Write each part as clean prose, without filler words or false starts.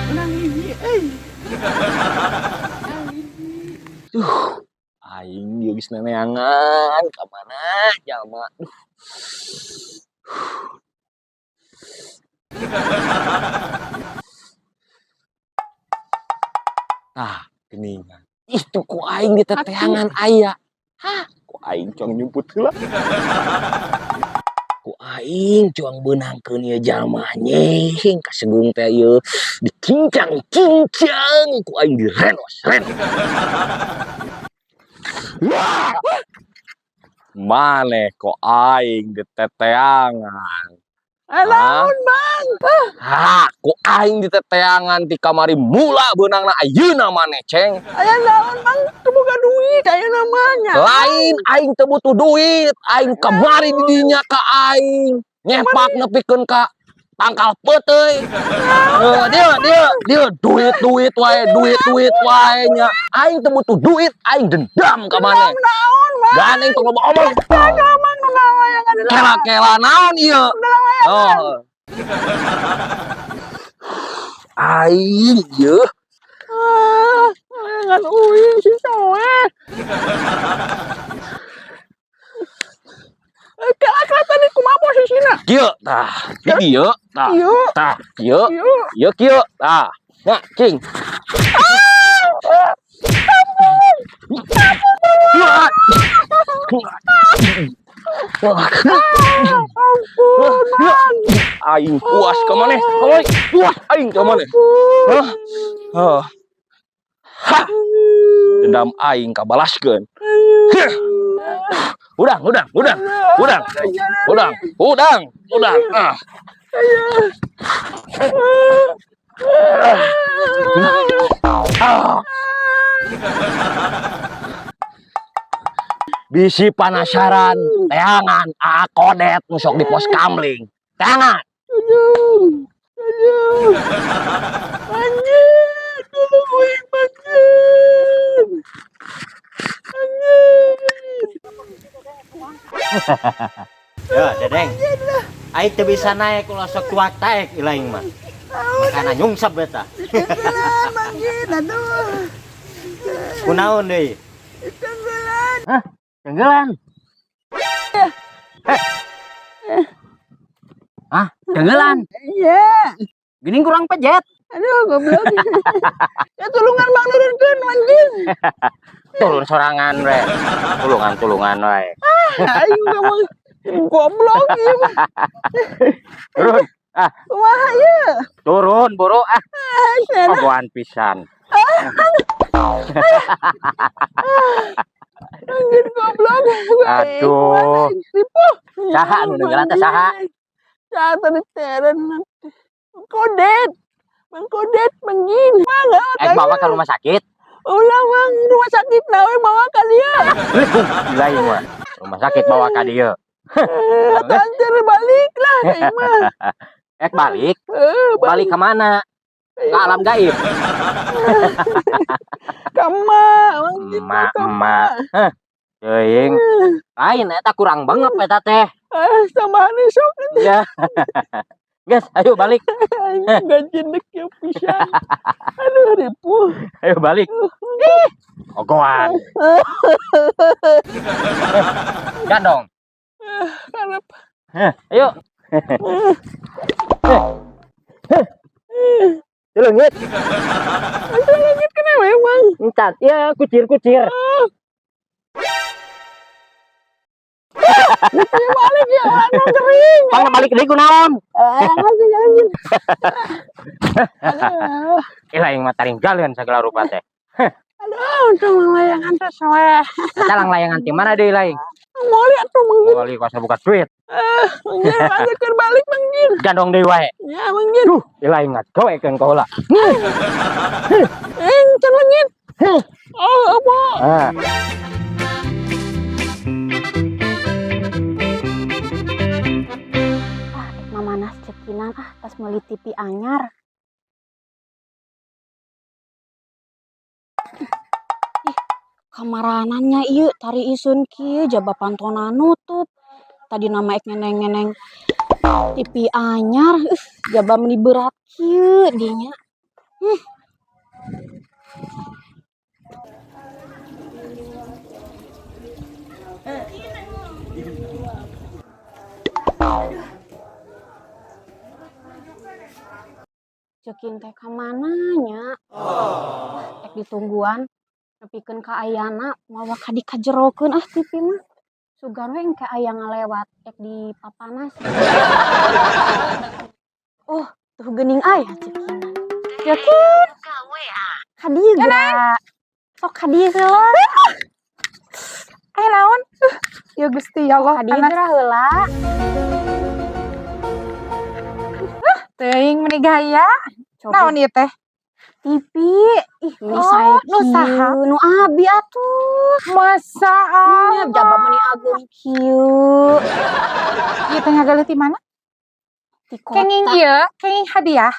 Menang hiji euy. Duh, aing ieu geus neneangan ka mana jalma. Duh. Tah, geuningan. Itu ku aing diteteangan aya. Hah, ku aing cuang nyumput heula. Ku aing cuang beunangkeun ieu jalma nying kasegung teh ieu dicincang-cincang ku aing direnos-renos. Wah! Maneh kok aing diteteangan. Eh, naon, Bang? Hah, ku aing diteteangan ti kamari mula beunangna ayeuna maneh, Ceng. Aya naon, Bang? Teu boga duit aya namanya. Lain aing teu butuh duit, aing kamari di dinya ka aing. Nyepak nepikeun ka tangkal peuteuy. Eh, dia dia dia duit duit wae, duit duit wae nya. Aing teu butuh duit, aing dendam ka maneh. Naon, Bang? Gandeng tong loba omong. Aduh, Bang, nu layangan. Kela-kela naon ieu? Oh. Aing ieu. Ah, layangan uing si soe. Eh, kela-kela tadi kumaha posisina? Kieu tah, di dieu tah. Ieu. Tah, kieu. Ieu. Ieu kieu tah. Nya, cing. Ampun, Bang. Aing puas ka maneh. Kamari puas aing ka maneh. Hah? Hah. Ha. Dendam aing kabalaskeun. Udang, udang, udang, udang, udang, udang, udang. Ah. Ah. Bisi panasaran, teangan, akodet nu sok di pos kamling. Teangan. Aduh, aduh. Anjir, tolong uing anjir. Anjir. Ya, Dedeng. Aing teu bisa naik ulah sok tuak taek ilaing mah. Makana nyungsep eta. Tenggelam, anjir, aduh. Kunaon deui? Tenggelam. Hah? Tenggelam. Eh. Hah? Tenggelam. Iya. Gini kurang pejet. Aduh, goblok. Ya tulungan Bang nurunkeun anjir. Turun sorangan we. Tulungan-tulungan we. Ah, aing ngomong goblok ieu mah. Turun. Ah, Kumaha ieu? Turun buru ah. Ah, Ogohan pisan. Anjir goblok. Aduh. Ripuh. Saha nu neunggelan teh saha? Saha tadi teren. Kodet. Bang Kodet menggin. Bang, Eh, bawa ke rumah sakit. Ulah Bang, rumah sakit nawe bawa ka dieu. Gila ieu mah. Rumah sakit bawa ka dieu. Eh, anjir balik lah ieu mah. Eh, balik. Eh, Balik ke mana? Ke alam gaib. Ka emak, anjir, Emak, ka emak. Heh. Teuing. Lain eta kurang banget eta teh. Eh, tambahan esok. Ya. Guys, ayo balik. Aing gajendek ya pisan. Aduh, ripuh. Ayo balik. Ih, ogohan. Gandong. Karep. Heh, ayo. Leungit. Leungit kenapa emang? Entar, ya kucir-kucir. Kucir balik ya, orang kering. Pang balik deui kunaon? Ah, anjing. Aduh. Ilah yang mah taringgalkeun sagala rupa teh. Aduh, untung layangan teh soe. Eta lang layangan ti mana deui laing? Meuli atuh menggin. Meuli kuasa buka duit. Eh, menggin balik balik menggin. Gandong deui wae. Ya menggin. Duh, ilah ingat gawekeun ka heula. Eh, can leungit. Oh, apa? Ah. Ah, mamanas cekinan ah tas meuli TV anyar. Ih, kamaranannya ieu tari isun kieu jaba pantona nutup. Tadi nama ek ngeneng-ngeneng TV anyar, jaba meni berat kieu dinya. Cekin teh ka mana nya? Wah, ek ditungguan nepikeun ka ayana mawa ka dikajerokeun ah TV mah. Sugan we engke aya ngalewat ek dipapanas. Oh, tuh geuning aya cekinan. Cekin. Ka dieu geura. Sok ka dieu heula. Aya naon? Ya Gusti ya Allah, Ka dieu panas geura heula. Teuing meuni gaya. Coba Naon ieu teh? TV. Ih, meni Oh, sae nu saha? kieu. Nu abi atuh. Masa Nya Allah. jaba meni ageung kieu. Ieu teh ngagaleuh ti mana? Ti Kenging kota. ieu, kenging hadiah.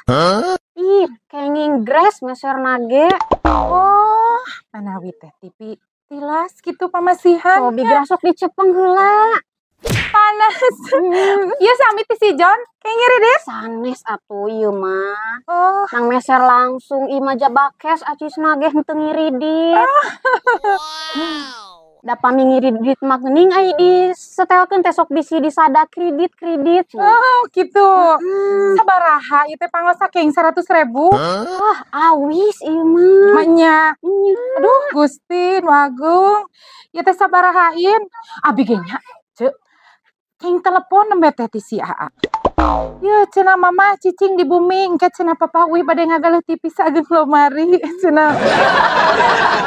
Ih, kenging grace meserna ge. Oh, manawi teh TV tilas kitu pamasihan. Cobi geura sok dicepeng heula. Panas. Ieu sami ti si John, kenging ridit. Sanes atuh ieu mah. Oh, Nang meser langsung ieu mah jaba cash acisna ge henteu ngiridit. Da pami ngiridit mah geuning ai disetelkeun teh sok bisi disada kredit-kredit. Oh gitu. Sabaraha ieu teh pangosa kenging 100.000? Wah, awis ieu mah. Manya. Nya. Aduh, Gusti nu agung. Ieu teh sabarahain? Abi ge nya, Ceuk. Kenging telepon nembe teh ti si Aa. Yeuh cenah mama cicing di bumi, engke cenah papa uih bade ngagaleuh TV sageung lomari cenah.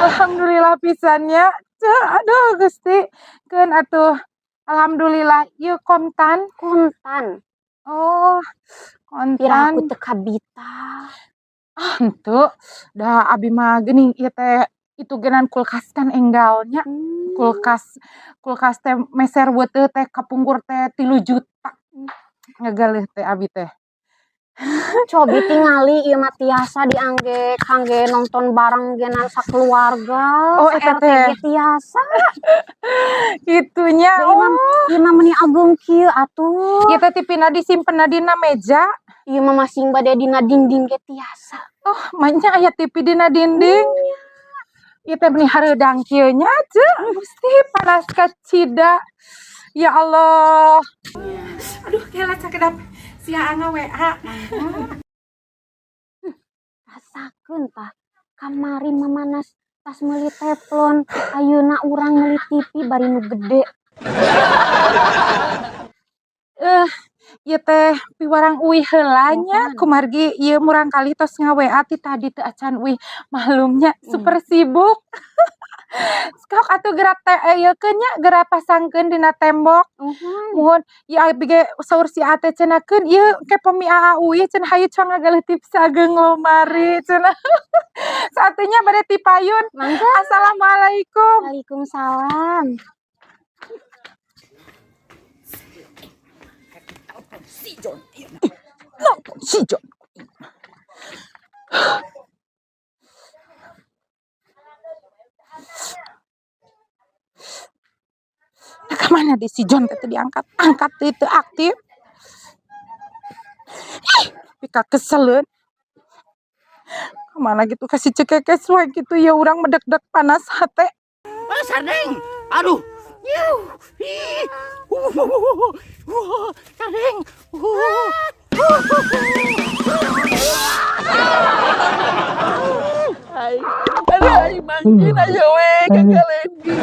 Alhamdulillah pisan nya. Ceuk, aduh Gusti. Keun atuh. Alhamdulillah ieu kontan. Kontan. Oh, Piraku kontan. teu kabita. Ah, henteu. Da abi mah geuning ieu teh itu geunan kulkas kan enggalnya. Kulkas kulkas teh meser weuteuh teh kapungkur teh 3 juta. Ngagaleuh teh abi teh. Cobi tingali ieu mah tiasa diangge kangge nonton bareng genan sakeluarga. Oh, eta sa-RT teh. ge tiasa. Kitunya. Da ieu mah Oh. ieu mah meuni ageung kieu atuh. Ieu teh TV-na disimpenna dina meja. Ieu mah masing bade dina dinding ge tiasa. Oh, manya aya TV dina dinding. Ieu teh meuni hareudang kieu nya, Ceuk. Gusti panas kacida. Ya Allah. Aduh, kela cakedap si Aa nga-WA. Rasakeun tah. Kamari mamanas tas meuli teflon, ayeuna urang meuli TV bari nu gede. Ieu teh piwarang uih heula nya, Muhun. Kumargi ieu murangkalih tos nga-WA ti tadi teu acan uih. Maklumnya super sibuk. Sok atuh geura teh ieukeun nya, geura pasangkeun dina tembok. Muhun. Muhun, ieu abi ge saur si Aa teh cenah keun ieu ke pami Aa uih cenah hayu cang ngagaleuh TV sageung lomari cenah. Saatunya bade ti payun. Mangga. Assalamualaikum. Waalaikumsalam. Si John. Nonton si John. Nah, kemana di si John teh diangkat? Angkat teh teu aktif. Ih, pika keseleun. Kemana gitu kasih cekekes we gitu ya urang medek-dek panas hate. Ah, Sardeng. Aduh. Yuh. Ih. Sardeng. Aing. Aduh, aing mangkin aja we gagal landing.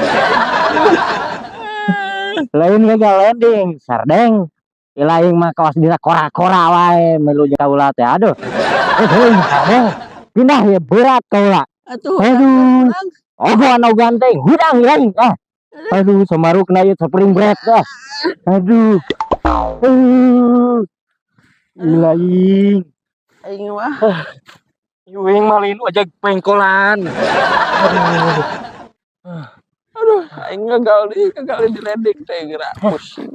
Lain gagal landing, Sardeng. Ilaing mah kawas dina kora-kora wae melu jeung kaula teh. Aduh. Eh, Sardeng. Pindah ya berat kaula. Atuh. Aduh. Ogoan ogoan teh hudang ilaing. Ah. Aduh, samarukna ieu spring break ah. Aduh. Ilaing. Aing mah. Yuing mah linu aja pengkolan. Aduh. Aduh, aing gagal deui, gagal di landing teh geura pusing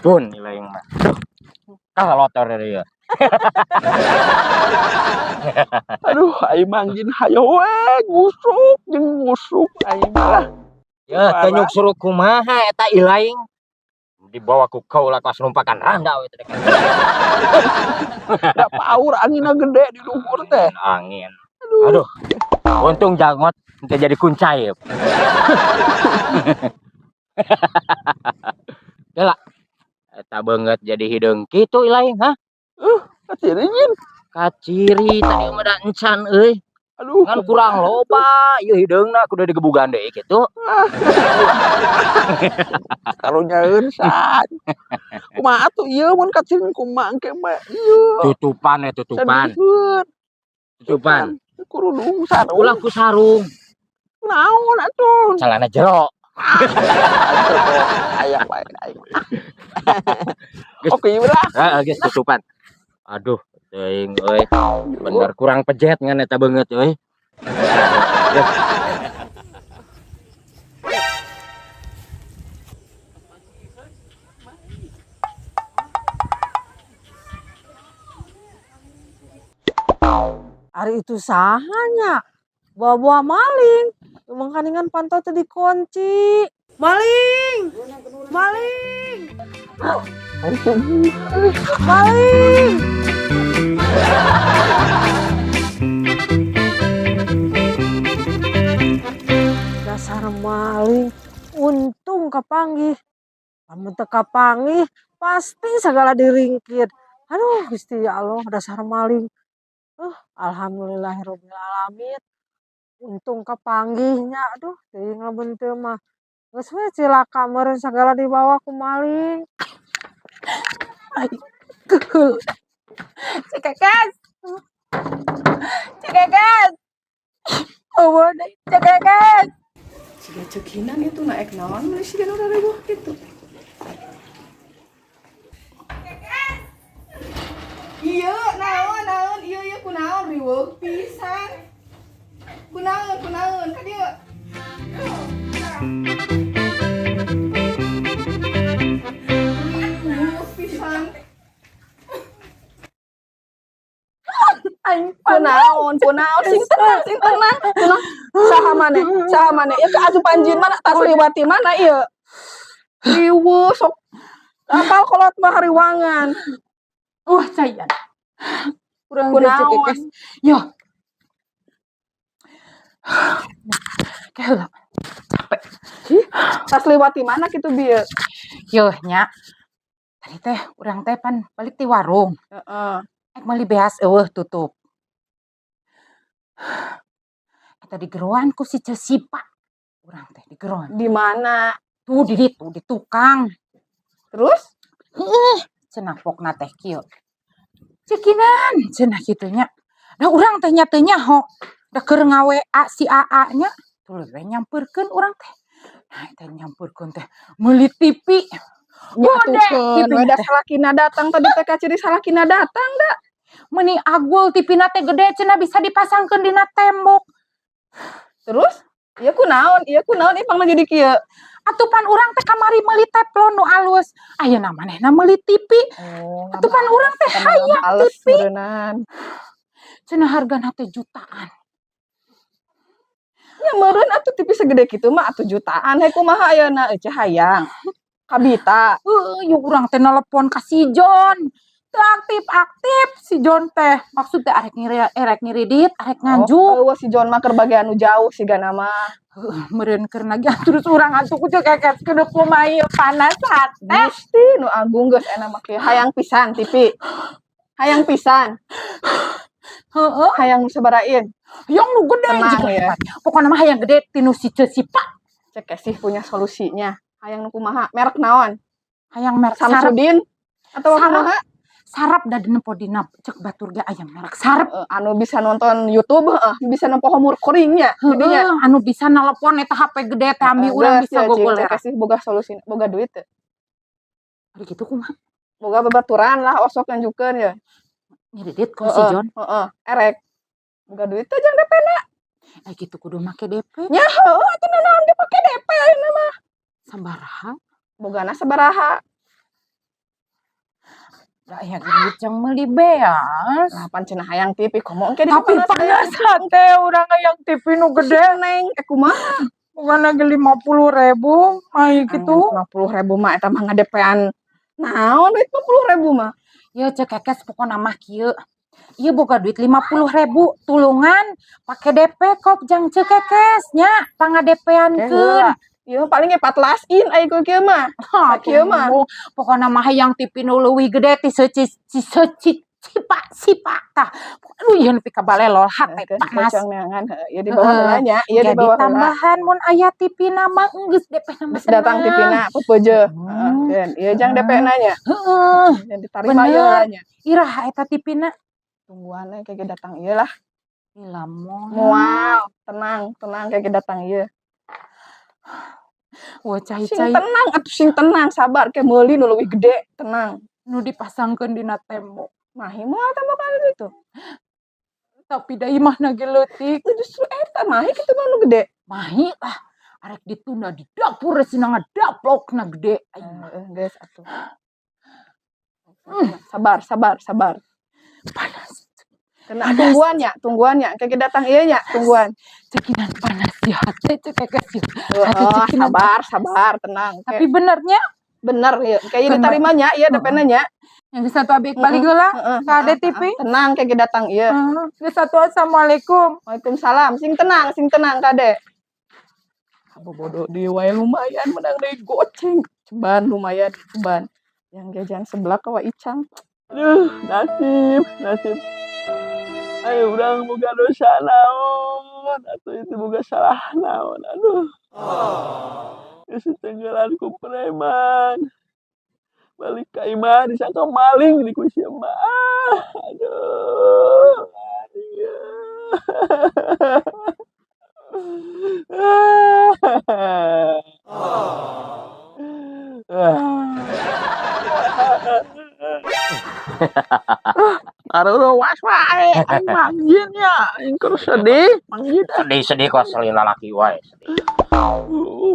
Tun ilaing mah. Kalah lotor ieu. Aduh, aing manggin hayo we ngusuk jeung ngusuk aing mah. Ya, teu nyuksuruk kumaha eta ilaing. Dibawa ku kaula kawas numpakan randa we teh. Da paur anginna gede di luhur teh. Angin. Aduh. Untung jangot teu jadi kuncai. Gela. Eta beungeut jadi hideung kitu ilaing, ha? Kaciri jin. Kaciri tadi mah da encan euy. Aduh, Ngan kurang loba ieu hideungna kudu digebugan deui kitu. Karunyaeun san. Kumaha atuh ieu mun kaciri kumaha engke mah ieu. Tutupan ya tutupan. Sadiheun. Tutupan. Kurudung sarung. Ulah ku sarung. Naon atuh? Celana jero. Aya wae aing. Oke, lah. Heeh, geus tutupan. Aduh, teuing euy. Bener kurang pejet ngan eta beungeut euy. Ari itu sahanya bawa-bawa maling. Emang kaningan pantau tadi dikunci. Maling! Maling! Maling! Dasar maling. Untung kapanggih. Lamun teu kapanggih pasti segala diringkit. Aduh, Gusti ya Allah, dasar maling. Alhamdulillahirabbil alamin. Untung kapanggihnya. Aduh, teuing lamun teu mah. Geus we cilaka meureun sagala dibawa ku maling. Ai, keul. Cikekas. Cikekas. Eueuh deui cikekas. Siga cekinan itu naik naon meuli siga nu rareuweuh kitu. Ieu naon naon ieu ieu kunaon riweuh pisan. Kunaon kunaon ka dieu. Riweuh pisan. Aing Kunaon kunaon sing tenang sing tenang. Tenang. Saha maneh? Saha maneh? Ieu ka asup anjeun mana tas liwati mana ieu? Riweuh sok apal kolot mah hariwangan. Wah, cayan. Kurang Kunaon? cikekas. Yo. Keheula. Capek. Tas liwati mana kitu bieu? Yo nya. Tadi teh urang teh pan balik ti warung. Heeh. Ek meuli beas eueuh tutup. Eta digeroan ku si Cesipa. Urang teh digeroan. Di mana? Tuh di ditu di tukang. Terus? Ih, cenah pokna teh kieu. Cekinan cenah kitu nya. Da urang teh nya teu nyaho. Da keur ngaWA si AA nya, tuluy we nyampeurkeun urang teh. Nah, eta nyampeurkeun teh meuli TV. Nya Gede atukeun we TV-na da teh. salakina datang tadi teh kaciri salakina datang da. Meuni agul TV-na teh gede cenah bisa dipasangkeun dina tembok. Terus? Ieu kunaon? Ieu kunaon ipangna jadi kieu? Atuh pan urang teh kamari meuli teflon nu alus. Ayeuna manehna meuli TV. Oh, Atuh pan urang teh hayang males TV. meureunnan. Cenah hargana teh jutaan. Nya meureun atuh TV segede kitu mah atuh jutaan he kumaha ayeuna eueuh hayang. Kabita. Heueuh, yeuh urang teh nelepon ka si John. Teu aktif-aktif si John teh. Maksud teh arek ngiri erek ngiridit, arek nganjuk. Oh, eueuh si John mah keur bagian nu jauh sigana mah. Heueuh, meureun keur nagih terus urang atuh ku cekekes kudu kumaha ieu panas hate. Gusti nu agung geus enak mah kieu hayang pisan TV. Hayang pisan. Heeh. Hayang nu sabarain. Yang nu gede Tenang juga ya. hebat. Pokokna mah hayang gede tinu si Cesipa. Cek sih punya solusinya. Hayang nu kumaha? Merek naon? Hayang merek sarap. Samsudin atau Sarap. kumaha? Sarap da nempo dina cek batur ge aya merek sarap. Anu bisa nonton YouTube, heeh, bisa nempo home recordingnya jadinya. Heeh, anu bisa nelepon eta HP gede teh ambi urang Geus bisa ya, cing, gogoleran. cek sih boga solusi, boga duit teu. Ari kitu kumaha? Boga babaturan lah osok nganjukeun ya. Ngiridit ku si Heeh, John. heeh, erek. Boga duit teh jang DP-na. Eh kitu kudu make DP. Nya heueuh atuh nanaon ge pake DP ayeuna mah. Sabaraha? Bogana sabaraha? Da aya duit jang meuli beas. Lah pan cenah hayang TV komo engke di Tapi panas hate urang hayang TV nu gede. Neng, eh kumaha? Bukan lagi 50.000, mahi kitu. 50.000 mah eta mah ngadepean naon duit 50.000 mah. Ya Ceu Kekes pokona mah kieu. Ieu boga duit 50.000, tulungan pake DP kop jang Ceu Kekes nya pangadepeankeun. Ieu paling ge 14 in ai ku kieu mah. Sakieu mah. Pokona mah hayang TV nu leuwih gede ti seuci seuci sipa sipa tah. Aduh ieu nepi ka balelol hate panas. Pocong neangan heuh, ieu di bawah heula nya, ieu di Jadi bawah heula. Tambahan mun aya TV na mah geus DP na mah Geus datang tenang. TV na pepeujeuh. Heeh, den ieu jang DP na nya. Heeh. Yang ditarima ieu Bener. heula nya. Iraha eta TV na? Tungguan we kege datang ieu lah. Ih lamun. Moal, tenang, tenang kege datang ieu. Wah Sing cai-cai tenang atuh sing tenang, sabar ke meuli nu leuwih gede, tenang. Nu dipasangkeun dina tembok. Mahi moal tembok anu ditu. Tapi da imahna ge leutik. Justru eta mahi kitu mah nu gede. Mahi lah arek ditunda di dapur sina ngadaplokna gede aing mah. Heeh, geus atuh. Sabar, sabar, sabar. Panas. Kena tungguan nya, tungguan nya. Kege datang ieu nya, tungguan. Cekinan panas ya hate Ceu Kekes ya. Hate Heeh, cekinan sabar, sabar, tenang. Tapi benernya Bener ieu. Kayak Bener. diterima nya, ieu DP-na nya. Yang satu abik balik heula Heeh, ka Ade TV. Tenang kege datang ieu. Heeh, geus satu assalamualaikum. Waalaikumsalam. Sing tenang kade. Bodoh di wae lumayan menang deui goceng. Ceban lumayan, ceban. Yang jajan sebelah ka wa Icang. Aduh, nasib, nasib. Ayo urang boga dosa naon atuh itu boga salah naon. Aduh. Geus ditenggelan ku preman. Balik ka imah disangka maling di ku sia mah. Ah, aduh. Aduh. Aduh, was wae aing Mang Jin nya, aing keur sedih, Mang Jin. Sedih-sedih kok selin lalaki wae. Sedih.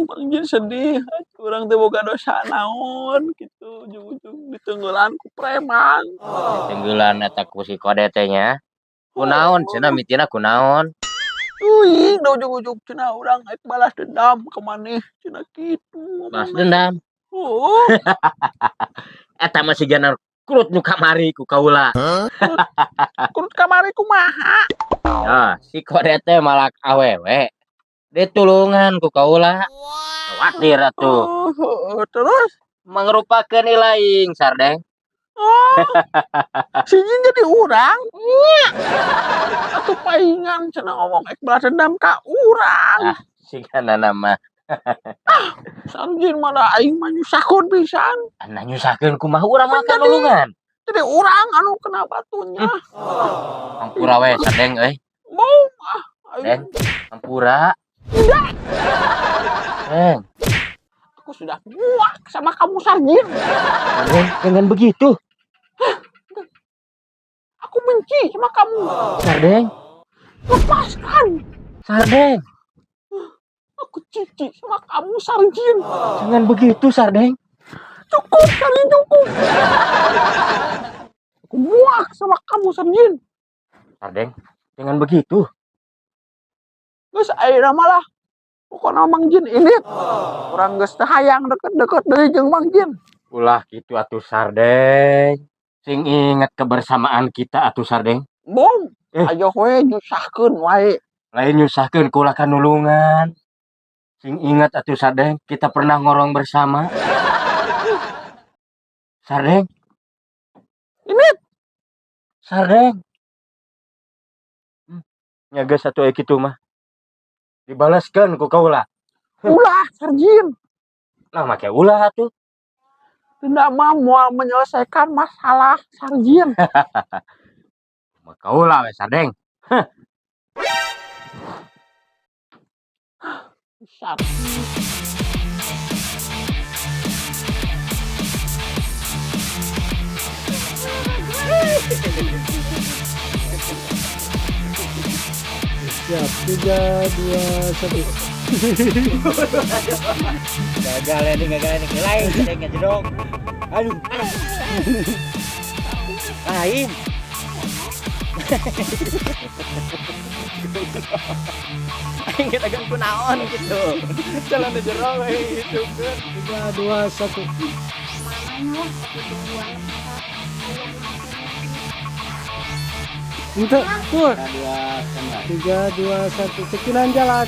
Mang Jin sedih, urang teh boga dosa naon kitu ujung-ujung ditenggelan ku preman. Tenggelan eta ku si kode teh nya. Kunaon cenah mitina kunaon? Uing, da ujung-ujung cenah urang rek balas dendam ka maneh cenah kitu. Balas dendam. Oh, Eta mah sigana kurut nu kamari ku kaula. Kurut kamari kumaha? Nah, si kode teh malak awewe. Ditulungan ku kaula. Khawatir atuh. Oh, terus Mangrupakeun ilaing sardeng. Oh, si Jin jadi urang. Atuh paingan cenah ngomong ek balas dendam ka urang. Ah, sigana nama Sarjin mah da aing mah nyusahkeun pisan. Anda nyusahkeun kumaha urang mah kan nulungan. Jadi urang anu kena batunya. Hampura we sardeng euy. Mau ah aing Deng, hampura. Deng, aku sudah muak sama kamu Sarjin. Deng, jangan begitu. Aku benci sama kamu. Sardeng, Lepaskan. Sardeng, Aku jijik sama kamu Sarjin. jangan begitu Sardeng. Cukup Sarjin, cukup. Aku muak sama kamu Sarjin. Sardeng, jangan begitu. Geus ayeuna malah pokokna Mang Jin ini urang geus teu hayang deket-deket deui jeung Mang Jin. Ulah gitu atuh Sardeng. Sing ingat kebersamaan kita atuh Sardeng. Bom, Eh. ayo we nyusahkeun wae. Lain nyusahkeun kula kan nulungan. Sing ingat atuh Sardeng, kita pernah ngorong bersama. Sardeng. Ini Sardeng. Nya geus atuh aya kitu mah. Dibalaskeun ku kaula. Ulah Sarjin. Nah, make ulah atuh. Tidak mah moal menyelesaikan masalah Sarjin. Mah kaula we Sardeng. Heh. Sar. Siap, 3, 2, 1. Gagal ini, gagal ini. Lain, ada yang jedong. Aduh. Lain. Aing kita kan kunaon gitu. Celana jero we gitu kan. 3, 2, 1. Mananya lah rek ditungguan nepi ka ayana. Untuk, tur. 3, 2, 1. Cekinan jalan.